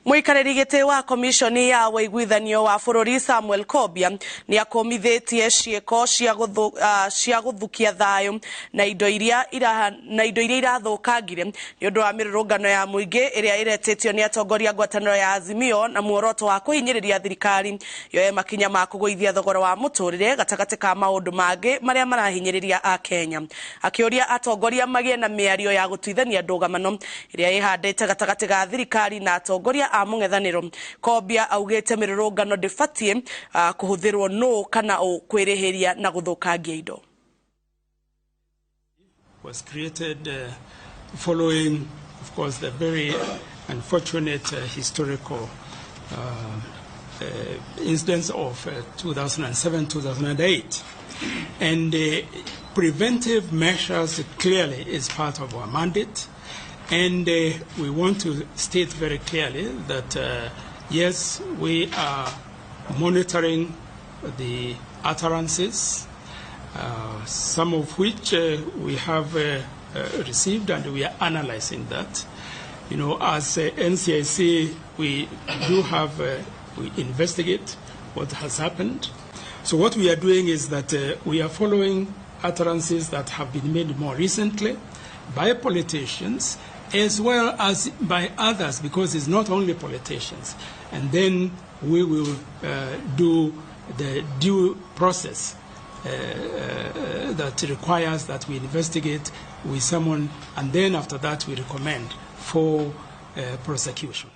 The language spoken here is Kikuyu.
Mũikarĩri gĩtĩ wa komiconi ya ũiguithanio wa bũrũri Samuel Kobia nĩ akũmithĩtie ciĩko cia gũthukia thayũ na indo iria irathũkangire nĩ ũndũ wa mĩrũrũngano ya mũingĩ ĩrĩa ĩretĩtio nĩ atongoria ngwatanĩro ya Azimio na muoroto wa kũhinyĩrĩria thirikari yoe makinya ma kũgũithia thogora wa mũtũrĩre gatagatĩ ka maũndũ mangĩ marĩa marahinyĩrĩria Akenya. Akĩũria atongoria magĩe na mĩario ya gũtuithania ndũgamano ĩrĩa ĩhandĩte gatagatĩ ga thirikari na atongoria a mũng'ethanĩro. Kobia augĩte mĩrũrũngano ndĩbatiĩ kũhũthĩrwo nũ kana ũ kwĩrĩhĩria na gũthũkangia indo. Was created following, of course, the very unfortunate historical incidents of 2007-2008. And preventive measures clearly is part of our mandate. And we want to state very clearly that, yes, we are monitoring the utterances, some of which we have received, and we are analyzing that. As NCIC, we investigate what has happened. So what we are doing is that we are following utterances that have been made more recently by politicians as well as by others, because it's not only politicians. And then we will do the due process that requires that we investigate, we summon, and then after that we recommend for prosecution.